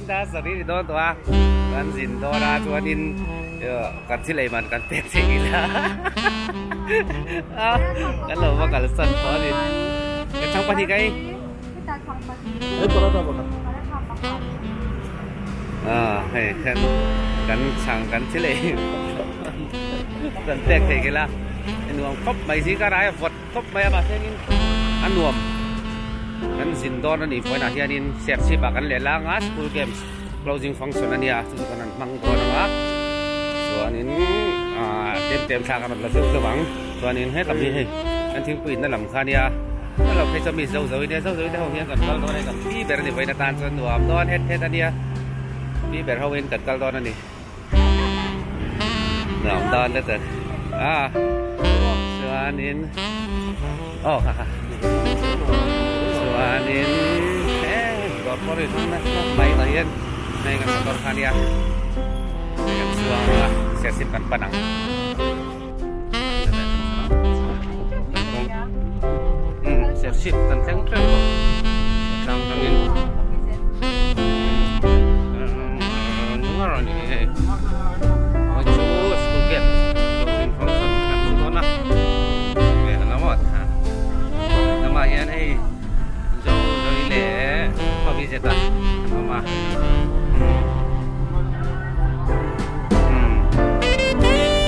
Zing dar sarih ni dawn tawh a, kan zin dawn a chuanin kan thil ei man kan pek theih ila kan lo va kalsan tawh a ni. Ka chhang pahnih ka ei. Hei hian kan chhang kan thil ei kan pek theih ila nuam khawp mai zing kar aia vawt khawp mai a mahse engin a nuam kan zin dawn a nih vawiinah hianin serchhip ah kan leh lang a school games closing function a nia chu chu kan han hmang dawn ang a chuanin ah tlem tlem thla kan rawn la zeuh zeuh ang chuanin hetam hi hei kan thingpui inna lam kha a nia a lo phei chuan mi zo zo in nia zo zo in te ho hian kan kal dawn a ni kan pi ber a ni vawiin atan chuan nuam dawn het het a nia pi ber ho in kan kal dawn a ni. Nuam dawn te chu a chuanin aw ha ha chuanin he dawr pawh ri hnung nasa mai tah hian hei kan motor kha ania hei kan chuang a serchhip kan pan ang serchhip kan thleng thleng tawh tlang tangin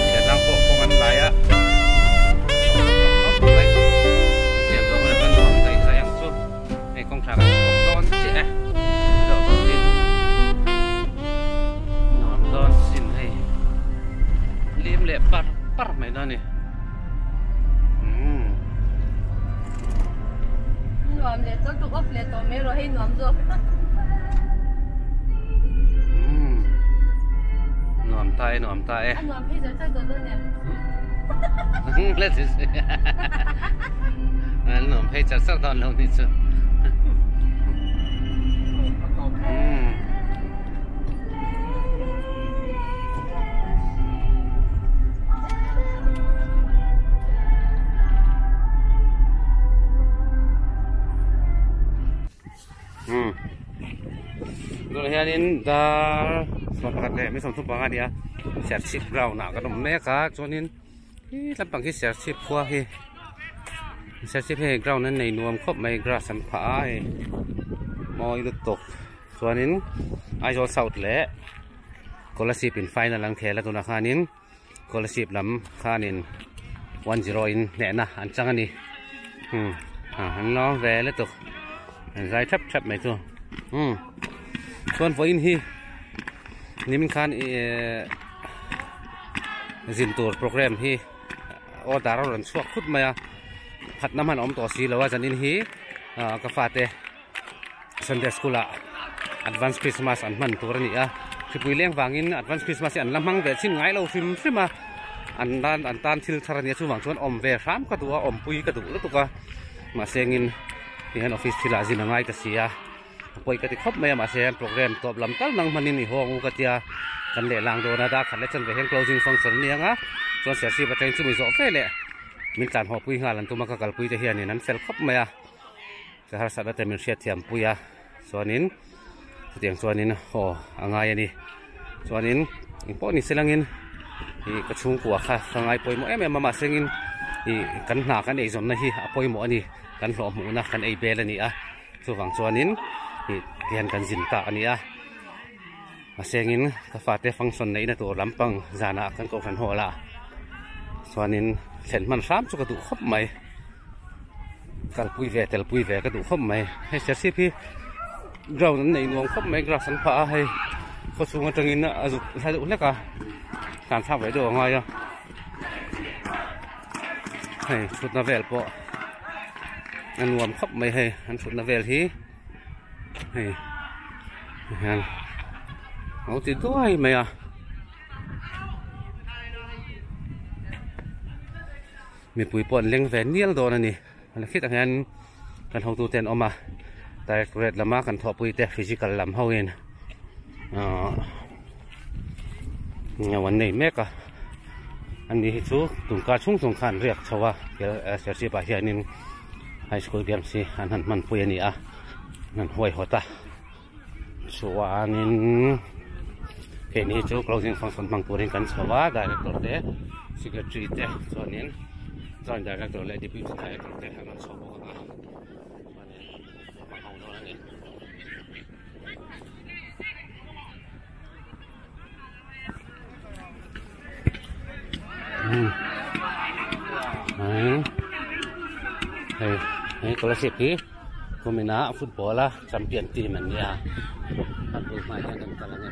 Chhiatlang pawh kawng an lai a siam zawh hunah chuan nuam daih daih ang chu hei kawng thla kan chhuak dawn chiah e zawh dawn tin nuam dawn sin hei lim leh par par mai dawn a ni Nuam leh tawh tuk off leh tawh mai rawh hei nuam zawk. Nuam ta e nuam ta e. A nuam phei zar char tawh dawn em? Nuam phei char char dawn lo ni chu. Tunah hianin dar sawmpakhat leh mi sawmthum panga a ni a serchhip ground ah kan awm mek a chuanin he lampang hi serchhip khua hi serchhip hei ground an nei nuam khawp mai grass an phah a hei mawi lutuk. Chuanin Aizawl South leh Kolasib in final an khel a tunah khanin Kolasib lam khanin 1-0 in hnehna an chang a ni. Hmm an lawm ve lutuk an zai thap thap mai chu. Hmm chuan vawiin hi nimin khan ihh zin tur program hi order a rawn chhuak khut mai a phatna hman a awm tawh si lo a zanin hi ka fate. Sunday school ah advance Christmas an hman tur a ni a, hripui leng vangin advance Christmas hi an la hmang ve chin ngai lo hrim hrim a, an tan an tan thil thar a nia chuvang chuan awm ve hram ka duh a awmpui ka duh lutuk a mahse engin tihian office thil ah zin a ngai ta si a pawi ka ti khawp mai a mahse program tawp lam tal nang hmanin i hawng u ka tia kan leh lang dawn a dar khat leh chanve hian closing function a ni ang a chuan serchhip atangin chumi zawh ve leh min tlan haw pui nghal an tum a ka kalpui te hianin an fel khawp mai a. Ka harsatna te min hriatthiam pui a chuanin chutiang chuanin aw a ngai a ni chuanin engpawh ni se langin ih ka chhungkua kha ka ngai pawimawh em em a mahse engin ih kan hna kan eizawnna hi a pawimawh a ni kan hlawh hmuhna kan ei bel a ni a chuvang chuanin ih tihian kan zin ta a ni a mahse engin ka fate function neihna tur lampang zanah kan kohhran hall ah chuanin thlen hman hram chu ka duh khawp mai. Kalpui ve telpui ve ka duh khawp mai hei serchhip hi ground an nei nuam khawp mai grass an phah a hei khaw chhung atangin a zuk hla deuh hlek a tlan thlak ve deuh a ngai a hei thutna vel pawh a nuam khawp mai hei an thutna vel hi hei hian a lo ti duai mai a. Mipui pawh an leng ve nial dawn a ni. An khitah hian kan hotute an awm a, directorate lama kan thawhpuite physical lam hoin ahh an nei mek a. Ani hi chu tungkar chhung chhung khan an riak chho a, serchhip ah hianin high school games hi an han hmanpui a ni a, an han huaihawt a. Chuanin keini chu closing function hmang turin kan chho a director te secretary te chuanin joint director leh deputy director te an rawn chho bawk ang a chuanin hmang ho dawn a ni. Hei he scholarship hi kumina football a champion team an nia a bul hmai hian kan kal ange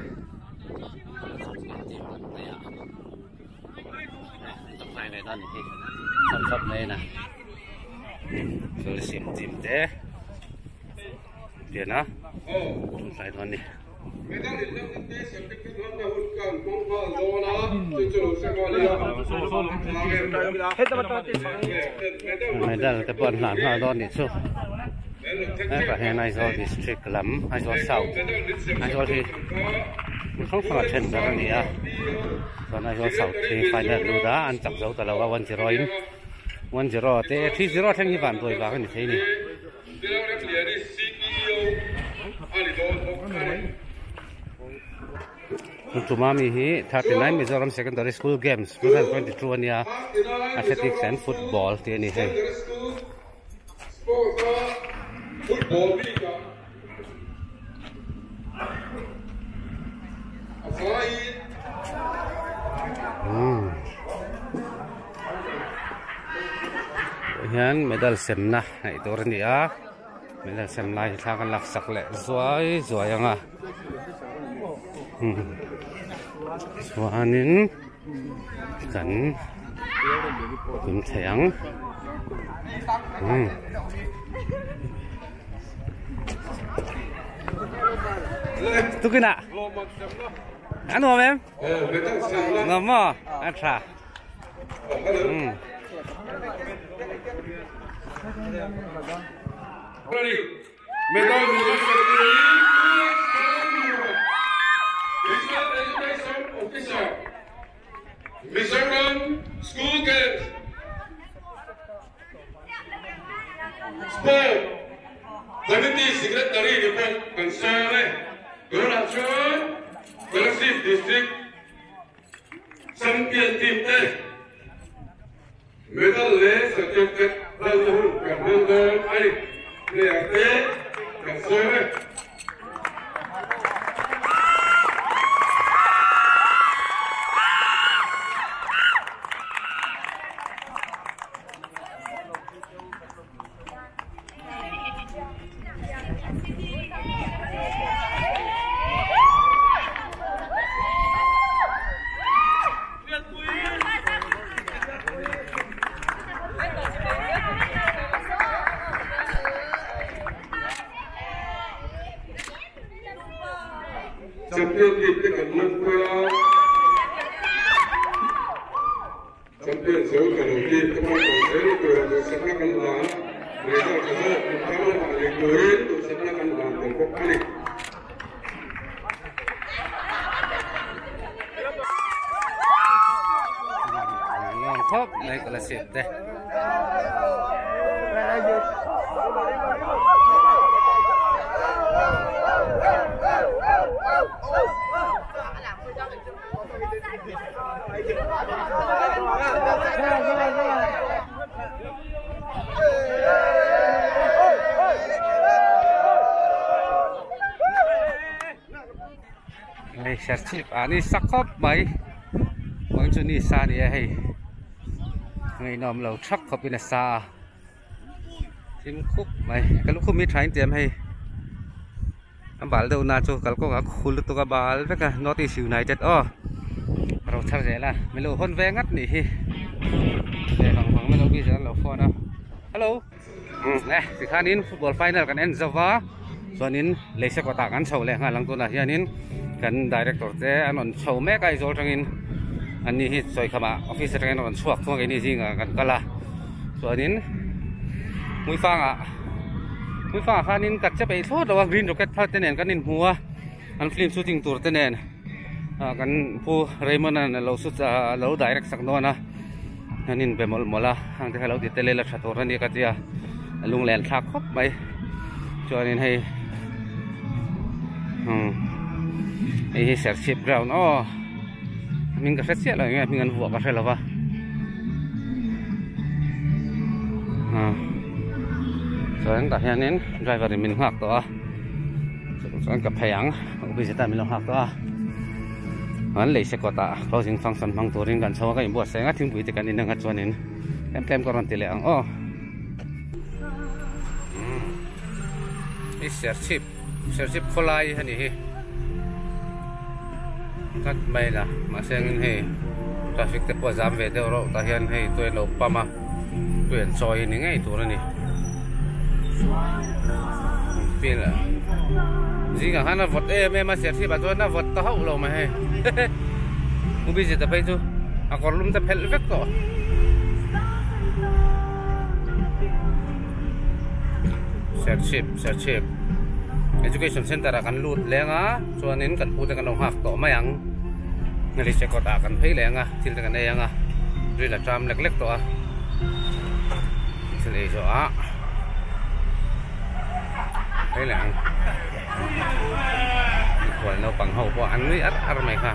champion team an nia an tawngtai ve dawn hi khawp khawp mai na scholarship team te pian a tawngtai dawn ni. Medal te pawh an hlan nghal dawn nih chu hetah hian Aizawl district lam Aizawl south Aizawl hi hmun hrang hrang ah then ber a ni a chuan Aizawl south hi final lut a an chak zo ta lo a one zero in one zero te 3-0 thleng hi vanduai vang a ni thei a ni. Tumami hi 39 Mizoram Secondary School Games 2022 ania Athletics and Football tih a ni hei. Hian medal semna neih tur a ni a medal sem lai hi thla kan lak sak leh zuai zuai ang a chuanin kan tum thei ang. Tukinah a nuam em? Nuam maw? A tha. Mizoram School Games Sport Committee Secretary ni bawk kan sawm e. Tunah chuan Kolasib District Champion Team te Medal leh Certificate hlalna hun kan hmang dawn a ni. Player te kan sawm e. Champion team te kan lawmpui a, Champion zo ta lo team te pawh kal zel tur a duhsakna kan hlan, result tha zawk kum thar lamah lei turin duhsakna kan hlan tel bawk a ni. Khawp mai ka la sep te. Hei serchhip ah ni sa khawp mai vawiin chu ni sa a ni a hei ngaihnawm lo thak khawp in a sa a thim khup mai ka lukhum hi tha in tiam hei a bal deuh na chu kalkawng ah khul lutuk a bal vek a north east united aw ro thar zel a milo hawn ve ngat nih hi leh vang vang milo bi zel an lo phone a hello. Umm e tikhanin football final kan en zo va chuanin leise kawtah kan chho leh nghal ang tunah hianin kan director te an rawn chho mek a Aizawl atangin an ni hi sawikhamah office atangin an rawn chhuak thung a keini zingah kan kal a chuanin hmuifangah hmuifangah khanin ka che peih thlawt lo a green rocket thar te nen kan inhmu a an film shooting tur te nen ah kan pu Raymond a lo shoot ah lo direct sak dawn a. An inbe mawlh mawlh a hang te kha lo ti tel ila tha tur a ni ka tia a lunglen thlak khawp mai chuanin hei Hei hi Serchhip ground aw hming ka hre chiah lo enge hming an vuah ka hre lo va chuan tah hianin driver in min nghak tawh a chuan ka phei ang office tan min lo nghak tawh a an lei se kawtah closing function hmang turin kan chho a ka inbuatsaih ang a thingpui te kan in ang a chuanin tlem tlem ka rawn ti leh ang aw. Hei Serchhip Serchhip khawlai a ni hi cut mai la mahse engin hei traffic te pawh a zam ve deuh reuh tah hian hei tui an lo pump a tui an chawi ni ngei tur a ni zingah khan a vawt em em a Serchhip ah chuan a vawt ta hauh lo mai hei u busy ta phei chu a kawr lum te phelh vek tawh. Serchhip Serchhip Education Center ah kan lut leng a chuanin kan pute kan lo nghak tawh mai ang Hmeichhe kawt ah kan phei leng a thil te kan ei ang a ril a tram lek lek tawh a thil ei zawh ah phei leh ang mikhual naupang ho pawh an nui ar ar mai kha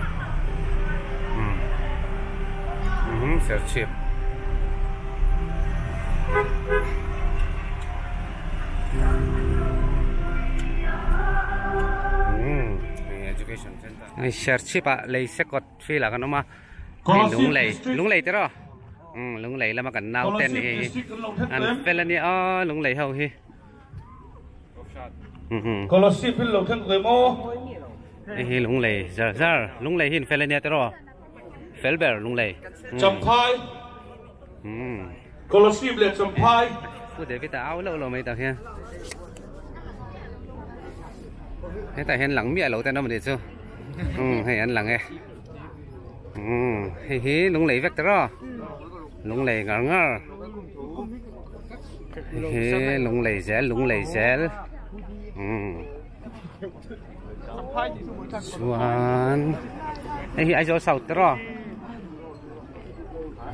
umm Serchhip. Serchhip ah lei sekawt field ah kan awm a hei lunglei lunglei te rawh umm lunglei lama kan nau te nih hi an fel ania aw lunglei ho hi hei hi lunglei zar zar lunglei hi an fel ania te rawh. Fel ber Lunglei. Champhai. Kolasib leh Champhai. Pu David a au loh lo mai tah hian. Hetah hian lang miah lo te an awm anih chu. Umm hei an lang e. Umm hei hi Lunglei vek tiraw. Lunglei ngar ngar. Hei hi Lunglei zel Lunglei zel. Umm. Chuan hei hi Aizawl South te rawh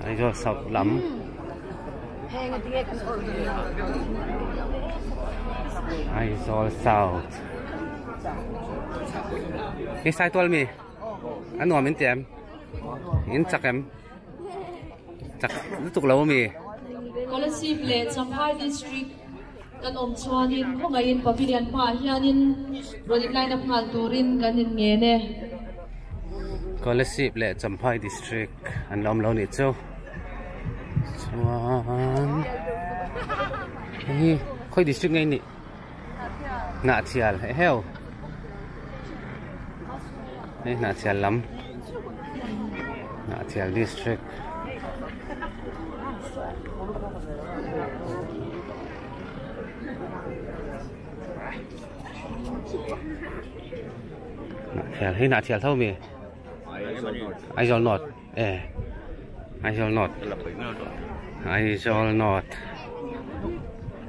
Aizawl South lam Aizawl South hei Saitual mi a nuam in ti em in chak em chak lutuk lo ami. Kolasib leh Champhai District Kan awm chuanin khawngaihin pavilion hmaah hianin rawn in line up nghal turin kan in ngen e. Kolasib leh Champhai District an la awm lo nih chu. Chuan hei hi khawi district nge nih? Hnahthial eheu. Hei Hnahthial lam. Hnahthial district. Hnahthial hei Hnahthial tho mi? Aizawl North e Aizawl North Aizawl North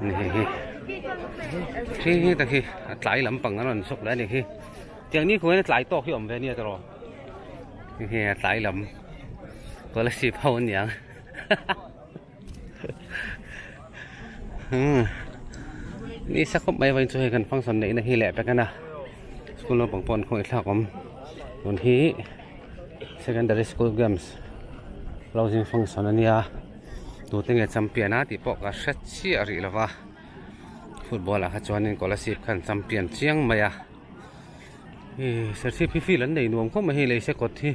ni hei hi khi hi tak hi a tlai lampang an rawn chhuk leh a ni hi tiang ni khuan a tlai tawk hi awm ve ania tiraw hei hi a tlai lam Kolasib ho aniang ni sa khawp mai vawiin chu hei kan function neihna hi leh pek a na school naupang pawh an khawngaih thlak awm tun hi secondary school games closing function ania tute nge champion a tih pawh ka hre chiah rih lo va football ah kha chuanin kolasib khan champion chiang mai a ih serchhip hi field an nei nuam khawp mai hei lei se kawt hi.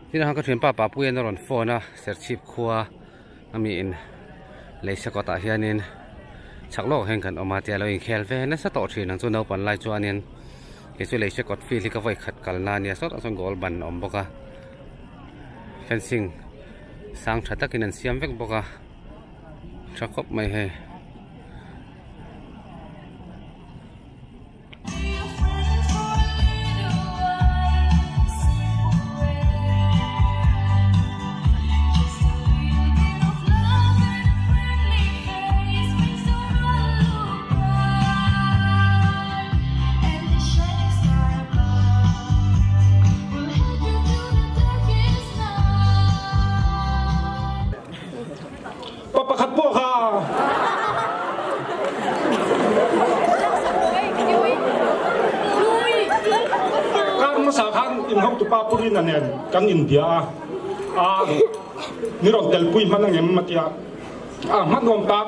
Tin a ka thianpa Papuian a rawn phone a Serchhip khua ami in lei sakawt ah hianin chhak lawk ah hian kan awm a tia lo inkhel ve nasa tawh thin ang chu naupang lai chuanin kei chu lei sakawt field hi ka vawi khat kal na ania sawtah chuan goal ban a awm bawk a fencing sang tha takin an siam vek bawk a tha khawp mai hei. Pa pakhat pawh kha. in hotupa Pu Rina nen kan inbia a, a ni rawn telpui hman angem a tia, a hman awm tak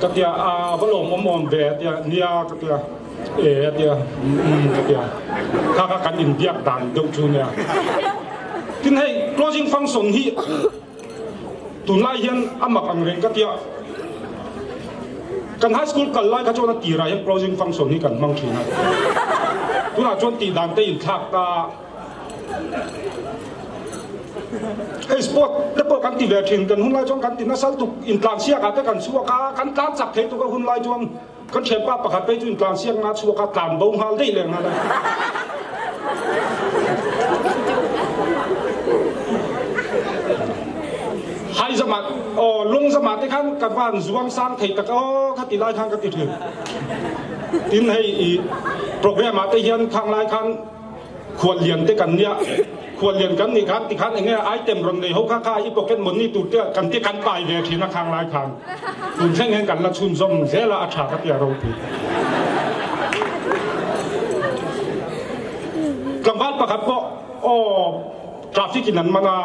ka tia, a va lawmawm awm ve a tia, nia ka tia, e a tia, umm ka tia, kha kha kan inbiak dan deuh chu nia. Tin hei closing function hi Tunlai hian a mak ang reng ka tia. Kan high school kal lai kha chuan a tirah hian closing function hi kan hmang thin a. Tunah chuan tih dan te inthlak ta. Hei sport te pawh kan ti ve thin, kan hunlai chuan kan ti nasa lutuk, intlansiak ah te kan chhuak a, kan tlan chak thei tuk a hunlai chuan kan thianpa pakhat phei chu intlansiak nga chhuak a, tlan bo nghal daih leh nghal a. Hai zamah aw lung zamah te khan ka van zuang sang thei tak aw kha ti lai khan ka ti thin. Tin hei i program ah te hian khang lai khan khuallian te kan nia khuallian kan nih khan tikhan enge item rawn nei ho kha kha i pocket money tur te kan ti kan pai ve thin a khang lai khan tun thleng hian kan la chhunzawm zel a a tha ka tia ropui. Tlangval pakhat pawh aw traffic in an man a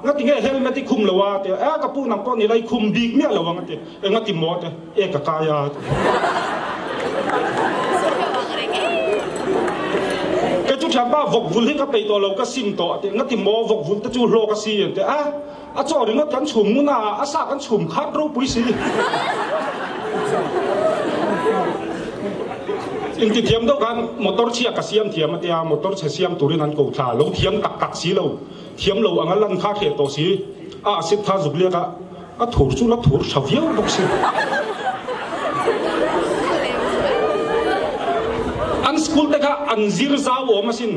ngati nge helmet i khum lo a tia e ka pu nang pawh ni la i khum bik miah lo ang a ti engati maw a ti e ka kai a ti. Kei chu thianpa vawk vul hi ka peih tawh lo ka sim tawh a ti ngati maw vawk vul te chu hlawk a si an ti a A chaw ringawt kan chhum ngun a, a sa kan chhum khat ropui si. Inti thiam deuh khan motor chhia ka siam thiam a tia, motor chhe siam turin an ko thla, lo thiam tak tak si lo, thiam lo anga lan kha hreh tawh si, a acid kha zuk liak a, a thur chu la thur tha viau bawk si. An school te kha an zir zau awm asin.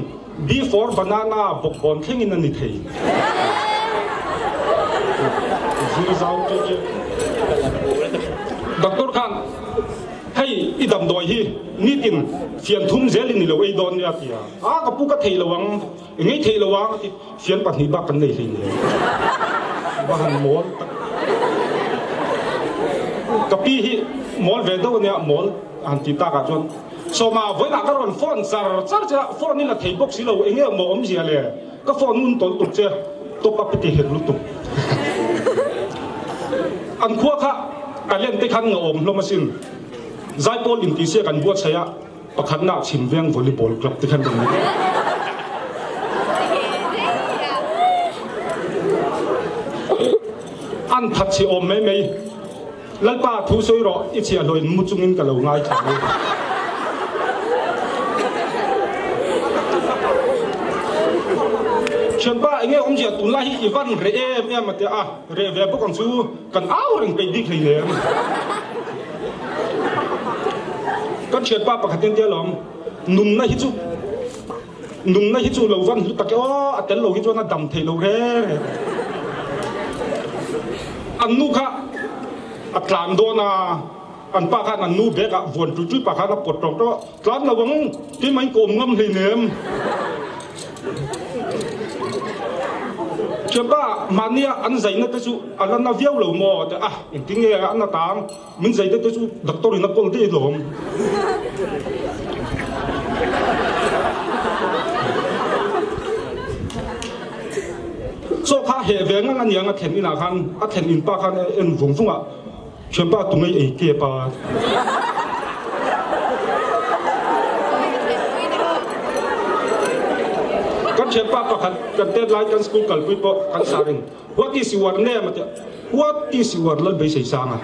B for banana bawkbawn thlengin a ni thei. Zir zau che che. Doctor khan hei i damdawi hi nitin fian thum zelin i lo ei dawn nia ti a. A ka pu ka thei lo ang, i ngei thei lo ang a ti. Fian pahnih bak kan nei hlei nen. Va han mawl tak. Ka pi hi mawl ve deuh ania, mawl han ti takah chuan Sawma, vawiinah ka rawn phone char char che a, phone in la thei bawk si lo, enge maw awmzia le? Ka phone ngun tawlh tuk che, top up i ti hek lutuk. An khua kha talent te khan nga awm hlawm asin. Zaipawl intihsiak an buatsaih a, pakhatna ah Chhimveng Volleyball Club te khan rawn ni. An that chhe awm mai mai. Lalpa thu sawi rawh, i chhiahhlawh in mu chungin ka lo ngaithla mai. Thianpa, enge awmzia tunlai hi i van reh em em a tia a, reh ve bawk ang chu kan au reng peih bik hleinem. Kan thianpa pakhat hian tia lawm, nunna hi chu nunna hi chu lo van hlu tak e aw, a tel lo hi chuan a dam theih lo re re. An nu kha a tlan dawn a, an pa khan an nu bag ah vuan tui tui pa khan a pawt tawk tawk a, tlan lo ang keimah in ka awm ngam hleinem. Thianpa mahnia an zaina te chu a la na viau lo maw a ti a, engtin nge a na ta ang, min zaina te chu doctor in a kawl daih alawm. Chaw kha heh ve ngang a niang a thlen inah khan a thlen in pa khan a en vung vung a, thianpa tungei ei kep a. Kan thianpa pakhat kan tet lai kan school kalpui pawh kan sar in what is your name a ti a, what is your lal beisei sang a.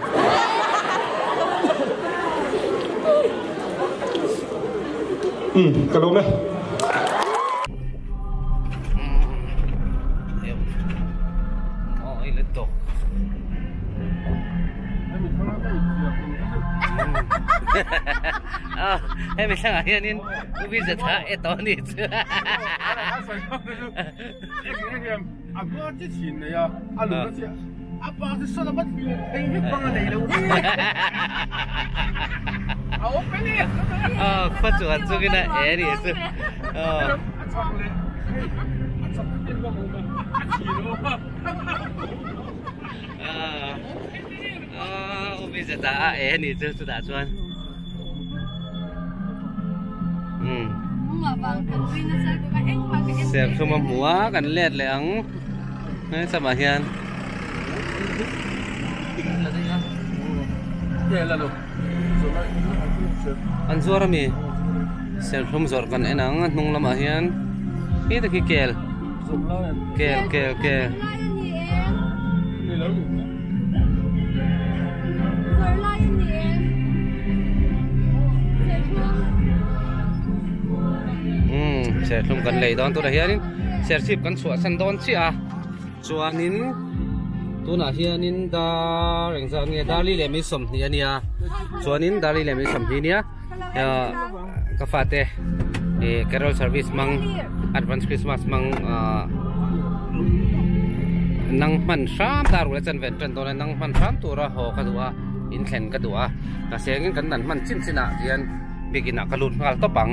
Umm ka lawm e. Hemi thlangah hianin U Vijatha e tawh a nih chu. Khua chuan chungin a e nih chu. U Vijatha a e nih chu chutah chuan. Serthlum a hmu a kan let leh ang he chama hian an zuar ami serthlum zawrh kan en ang a hnung lamah hian khi te khi kel kel kel kel umm serthlum kan lei dawn tunah hianin serchhip kan chhuahsan dawn chiah a chuanin tunah hianin dar engzat nge darli leh mi sawmhnih a nia chuanin darli leh mi sawmhnih a nia ka fate ih carol service hmang advance christmas hmang ah nang hman hram ta rual a chanve an tan dawn a nang hman hram tura haw ka duh a in thlen ka duh a ka sengin kan dan hman chin chin ah hian biakin ah ka lut nghal tawp ang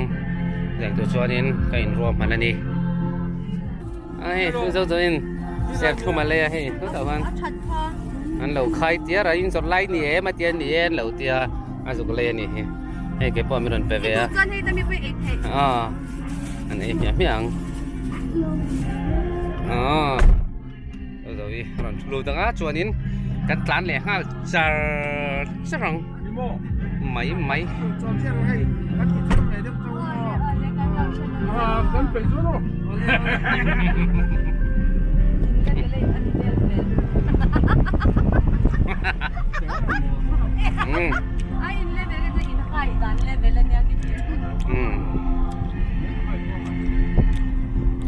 leng tur chuanin ka inruah hman a ni a hei chu zo zawin serthlum a lei a hei hetah khan an lo khai tiar a in zawrh lai ni em a tia ni e an lo tia a zuk lei a nih hi hei ke pawh min rawn pe ve a aw an ei hmiah hmiah ang aw zo hi a rawn thu lut ang a chuanin kan tlan leh nghal char char ang mai mai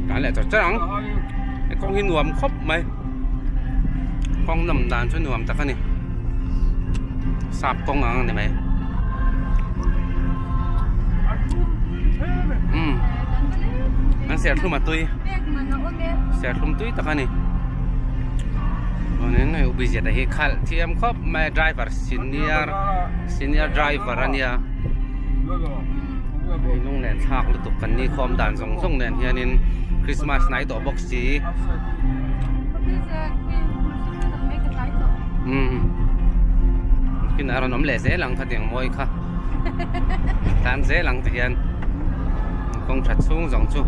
tlan leh char char ang kawng hi nuam khawp mai kawng nawm dan chu nuam tak a ni sap kawng ang a ni mai umm an serthlum a tui serthlum tui tak a ni chuanin hei ubizet a hi khalh thiam khawp mai a driver senior senior driver a nia lung nen thlak lutuk kan ni khawm dan zawng zawng nen hianin christmas hnai tawh bawk si umm kin a rawn awm leh zel ang khatiang mawi kha tan zel ang ti hian kawng that chhung zawng chu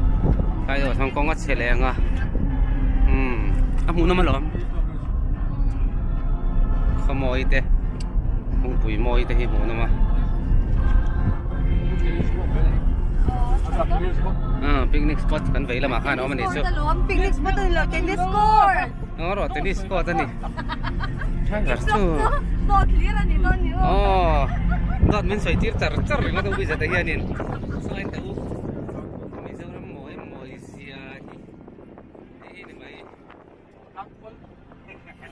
tlai deuh chuan kawng a chhe leh ang a umm a hmuhnawm alawm khawmawi te kawngpui mawi te hi hmuhnawm a ah picnic spot kan vei lamah khan a awm a nih chu picnic spot a ni lo tennis court aw rawh tennis court a ni driver chu dawt hlir a ni dawn ni aw aw dawt min sawi tir char char ringawt a wizard a hianin sawi teh u Mizoram mawi mawi zia hi hei ni mai.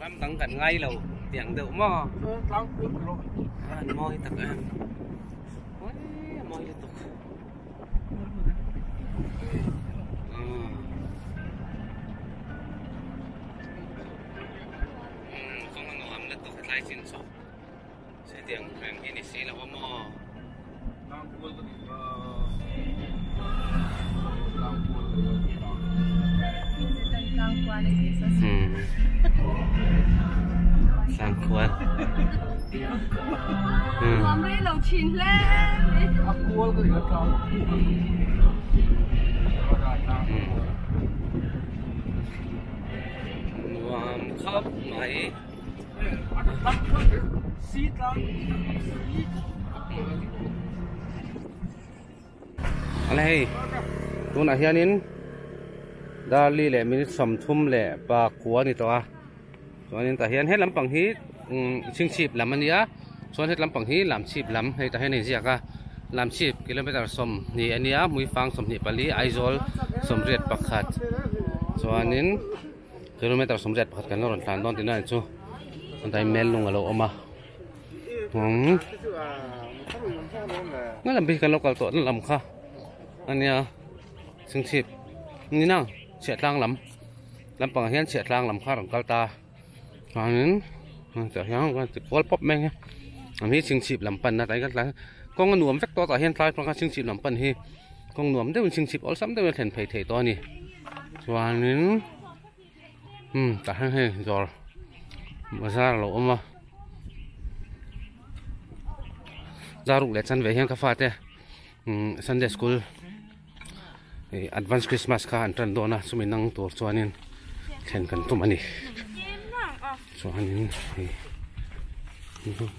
Ram dang kan ngai lo tiang deuh maw an mawi tak em a mawi lutuk kawng a nuam lutuk hetlai chin chu hetiang reng hi ni si lo a maw. Tlangkhual Nuam khawp mai. Ala hei tunah hianin darli leh minute sawmthum leh pakua a ni tawh a chuanin tah hian he lampang hi umm chhingchhip lam a nia chuan he lampang hi lamchhip lam hei tah hian a inziak a lamchhip kilometer sawmhnih a nia hmuifang sawmhnih pali Aizawl sawmriat pakhat chuanin. Kilometer sawmriat pakhat kan la rawn tlan dawn tihna ni chu chuan mel lung a lo awm a umm nga lam hi kan lo kal tawh na lam kha ania chhingchhip ni nang chhiahtlang lam lampangah hian chhiahtlang lam kha a rawn kal ta chuanin tah hian a ti kual pawp mai ang a hi chhingchhip lam panna tah hian kan tlan kawng a nuam vek tawh a tah hian tlai panga chhingchhip lam pan hi kawng nuam deuhin chhingchhip awlsam deuhin a thlen phei theih tawh a ni. Chuanin umm tah hian hei dawr bazar a lo awm a zaruk leh chanve hian ka fate umm sunday school. Advance Christmas kha an tan dawn a chumi nang tur chuanin thlen kan tum a ni chuanin hei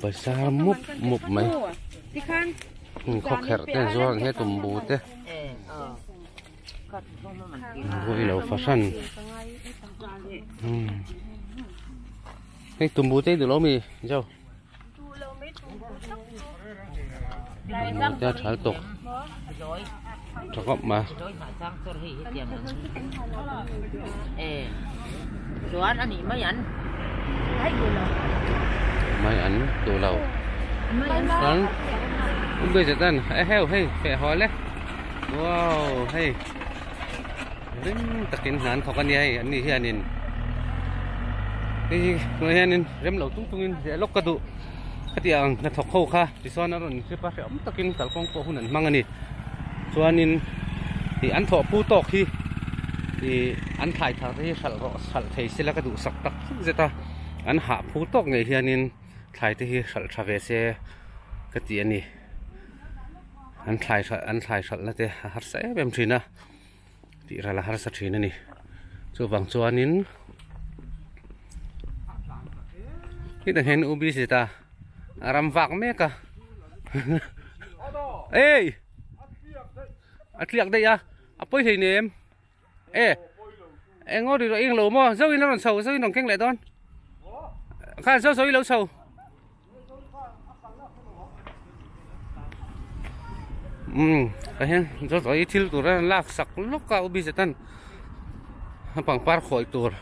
pawisa mup mup mai khawkherh te an zuar ang he tumbu te vui lo fahran hei tumbu te i duh lo mi jo. Te thal tuk tha khawp mai mai an duh lo chuan bridge ah chuan eheu hei feh haw le wow hei ring takin hna an thawk a nia hei an ni hianin hei hi tunah hianin rem lo tung tungin ziah lawk ka duh khatiang ang hnathawk ho kha tichuan a rawn trip a hrehawm takin kalkawng pawh hun an hmang a ni chuanin ih an thawhpu tawk hi ih an thlai thar te hi hralh rawh hralh thei sela ka duhsak tak zet zet a an hah phu tawk ngei hianin thlai te hi hralh tha ve se ka ti a ni. An thlai hralh an thlai hralhna te a harsa em em thin a tih ral a harsa thin a ni chuvang chuanin hetah hian u busy ta a ram vak mek a ei a tliak daih a a pawi hlei nem e eng aw ri rawh eng lo maw zo in a rawn chho zo in rawn keng leh dawn khan zo zo i lo chho umm tah hian zo zo i thil tur a lak sak lawk a u bizetan a pangpar khawi tur.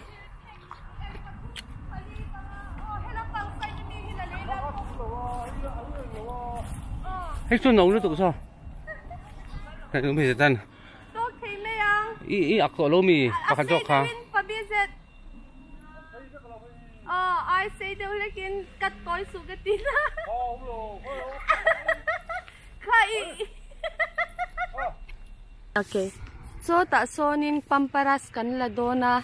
Hei chu no lutuk saw hei u bizetan. Tawk thei mai ang. I i ak tawh lo mi pakhat zawk kha. A sei deuhin pabi zet. Aw ai sei deuh hlekin ka tawi suh ka ti na. Kha i. Okay. Chaw tah sawnin pamparas kan la dawn a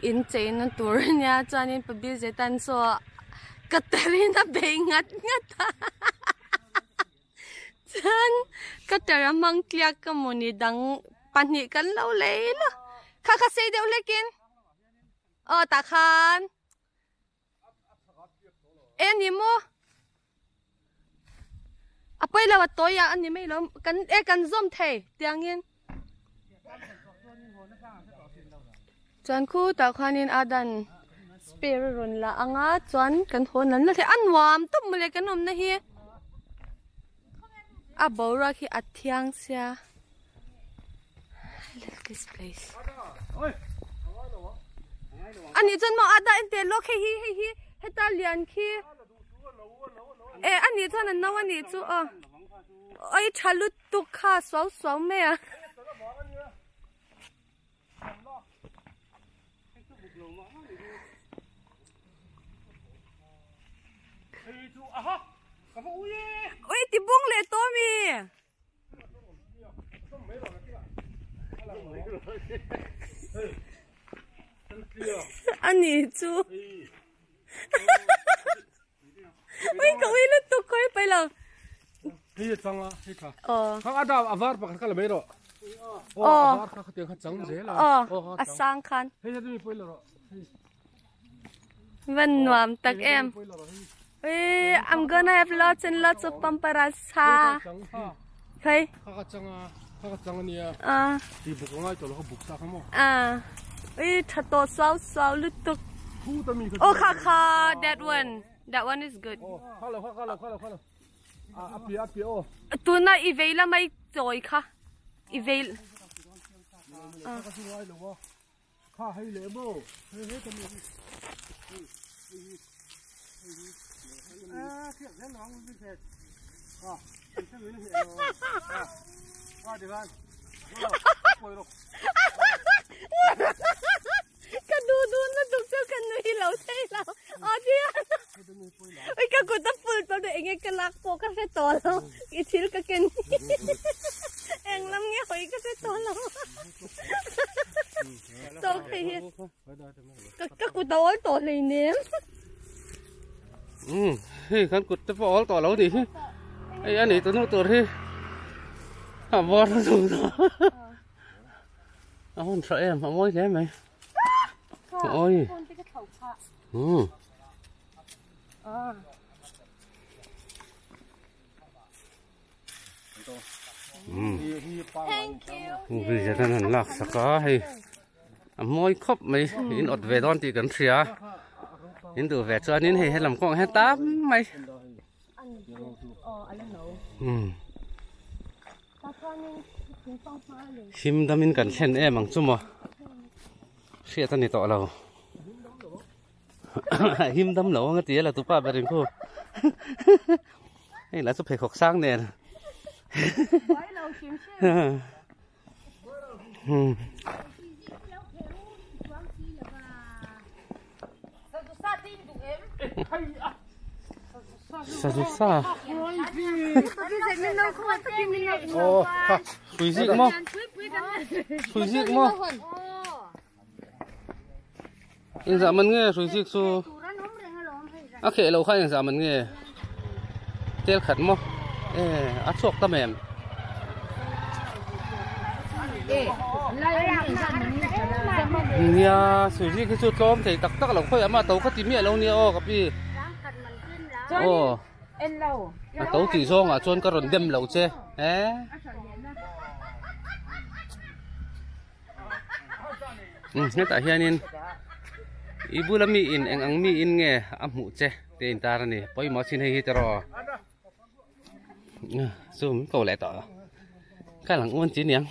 in cheina tur ania chuanin pabi zetan saw ka tarin a bei ngat ngat a. Chuan ka tar a hmang tliak ka mawni dang pahnih kan lo lei la kha kha sei deuh hlekin aw tah khan e ni maw a pawi lo a tawi ah a ni mai lo kan e kan zawm thei tiangin chuan khutah khuanin a dan spare a rawn la ang a chuan kan haw nan la thei a nuam tawp mawle kan awmna hi a boruak hi a thiang sia I love this place a nih chuan maw a dah en teh lawk hei hi hei hi heta lian khi e a nih chuan a no a nih chu aw oi tha lut. Tuk kha suau suau mai a. Ui ti bung leh tawh mi. Ani chu. Ui ka ui lutuk khawi pai lo. Hei chang a hei kha. Aw. Kha ada avar pakhat kha la mai rawh. Aw. Avar kha khatiang kha chang zel a. Aw. A sang khan. Hei hei mi pawih lo rawh. Van nuam tak em. Ui I'm gonna have lots and lots of pamparas ha. Khei. Kha ka chang a kha ka chang ania. A. Ti buk ngai to lo kha buk sa kha mo. A. Ui tha to suau suau lutuk. Oh kha kha that one that one is good. Oh kha lo kha kha lo kha lo kha lo. A a pia a pia oh. Tuna i vei lamai chawi kha i vei. Kha chu ngai lo a. Kha hei le mo. Hei hei ka mi. A thiak zel lo ang mi se. A an se mi ni lo. A de gan. Poi ro. Ka duh dun lutuk chu ka nui lo thei lo. Aw tia. Ui ka kut a full tawh duh enge ka lak pawh ka hre tawh lo. I thil ka ken eng lam nge hawi ka hre tawh lo. Tawk hei hi. Ka kut a awl tawh hlei nem. Um hei kan kut te pawh awl tawh lo nih hi. Hei a ni tunu tur hi. A bawr a zung ta. A hun tha em a mawi hle mai. Oi. Hmm. Bridge an han lak sak a hei a mawi khawp mai in awt ve dawn tih kan hria in duh ve chuanin hei helam kawng hian tam mai him damin kan thlen em ang chu maw hriat a ni tawh lo. Him dam lo anga ti a la tupa ber in khu hei la chu pheikhawk sang nen Sazusa Pui zik maw Pui zik maw Engzah man nge hrui zik chu a kheh lo kha engzah man nge tel khat maw e a chhuak ta mem nia hrui zik hi chu tlawm thei tak tak lo khawi ama to ka ti miah lo nia aw ka pi aw a to tih zawngah chuan ka rawn dem lo che e Hetah hianin i bula mi in eng ang mi in nge a hmuh che tih a intar a ni pawimawh chin hei hi te rawh chu min ko leh tawh ka lang uan chi aniang.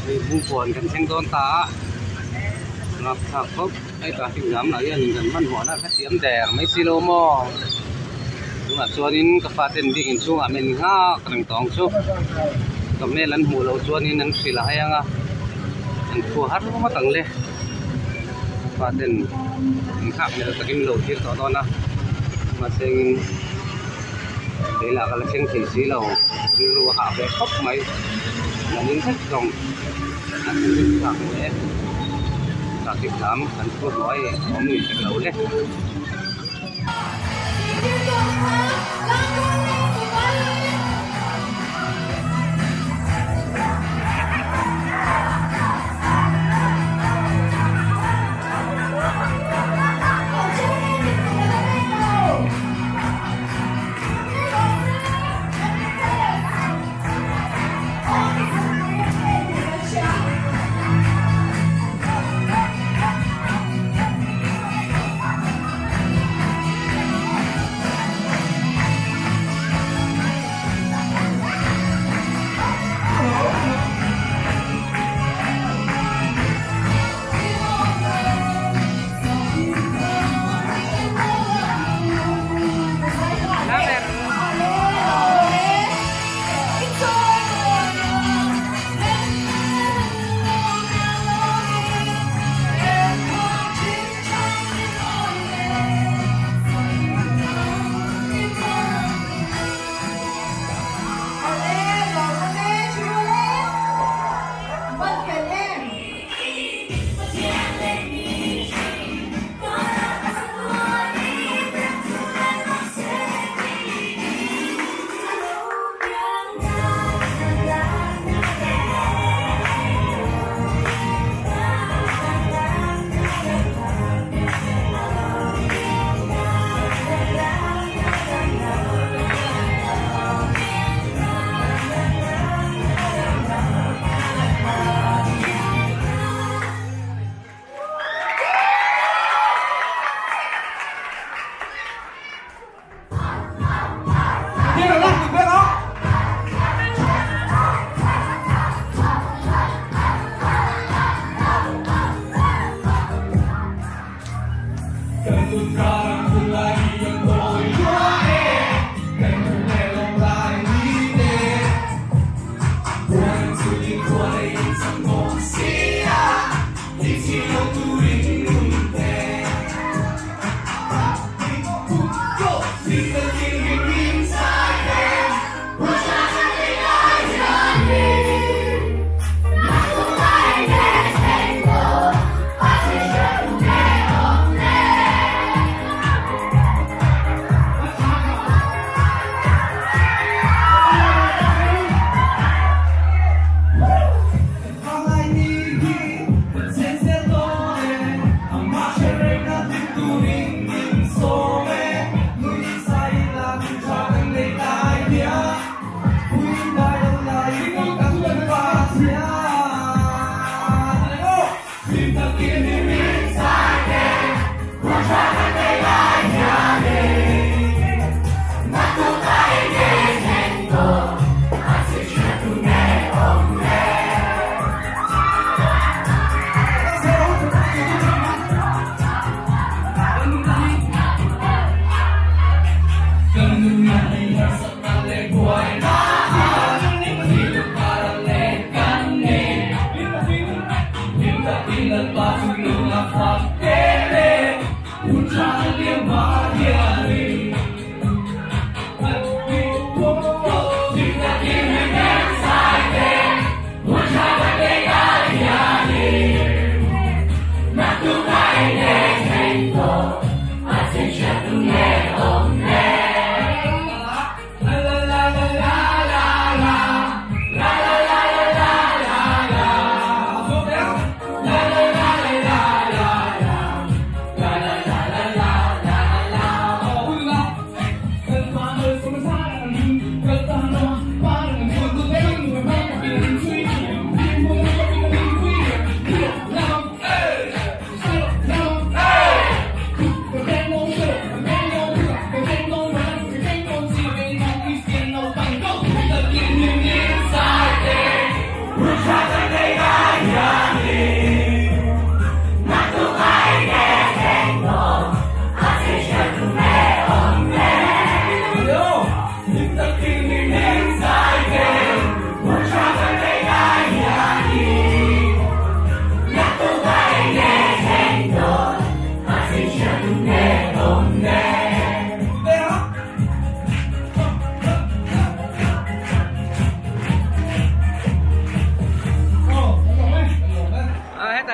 Hei bungkawn kan thleng dawn ta a rapthlak khawp hei traffic jam lah hian kan hmanhmawh na kha siam der mai si lo maw tunah chuanin ka faten bik inchhungah men nghak reng tawng chu ka hmel an hmuh loh chuanin an hrilh a hai ang a an thu har ngawt ang le ka faten inghak hmel takin lo thlir tawh dawn a mahse engin. Keilah ka la thleng thei si lo, rilru a hah ve khawp mai. Nanin vek zawng an rin thlak leh traffic lam kan thu hnuai a awm ni tek lo le.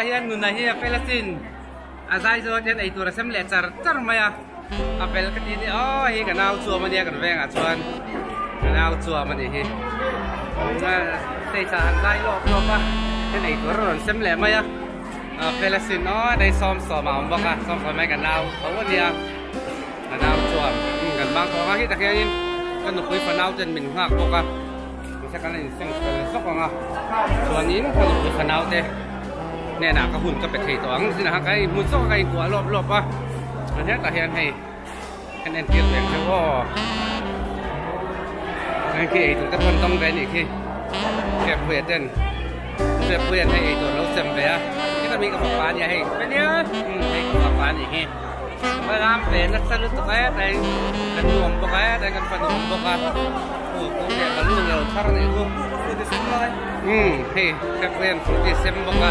Hetah hian nuna hi a fel asin. A zai zawt hian eitur a sem leh char char mai a. A fel ka ti ni aw hei ka nau chuam ania kan vengah chuan ka nau chuam a nih hi. Stage ah han zai lawp lawp a hian eitur a rawn sem leh mai a. A fel asin aw hei sawmsawm a awm bawk a sawmsawm hi ka nau tho ania. Ka nau chuan kan bang tawh ang a hetah hianin ka nupui fanau ten min nghak bawk a mahse kan la inseng fel zawk ang a chuanin ka nupui fanau te hnenah ka hun ka pe thei tawh ang zinah khan ka inhmu zawk a ka inkuah lawp lawp a chuan hetah hian hei kan entir ve ang che u aw heng khi eitur te pawh an dawng ve a nih khi Hriatpuia ten Hriatpuia'n hei eitur a lo sem ve a heta mi ka fapa a nia hei hei ka fapa a nih hi. Ram ve nasa lutuk e tlai kan nuam bawk e tlai kan fanu awm bawk a u kung leh balloon a lo thar a nih chu umm hei hrekrian frooti sem bawk a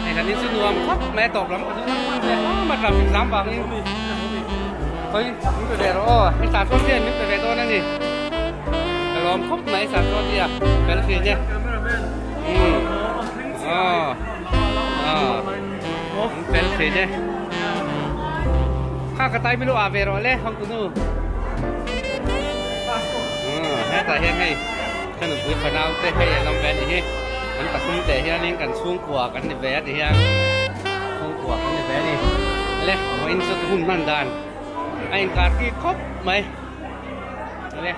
hei kan in chu nuam khawp mai a tawp lam ka duh hman ve hlawm a traffic zam vangin khawi min pe ve rawh aw hei sah chuan hian min pe ve dawn a ni ka lawm khawp mai sah chuan hi a fel thin e umm aw aw. An fel thin e. Kha ka tai bilu ah ve rawh le hawk tunu. Hetah hian hei ka nupui fanau te hei an awm ve a nih hi. An pathum te hianin kan chhungkua kan ni ve a ti hian chhungkua kan ni ve a ni. Le vawiin chu ka hun hman dan a inkar ki khawp mai. Le.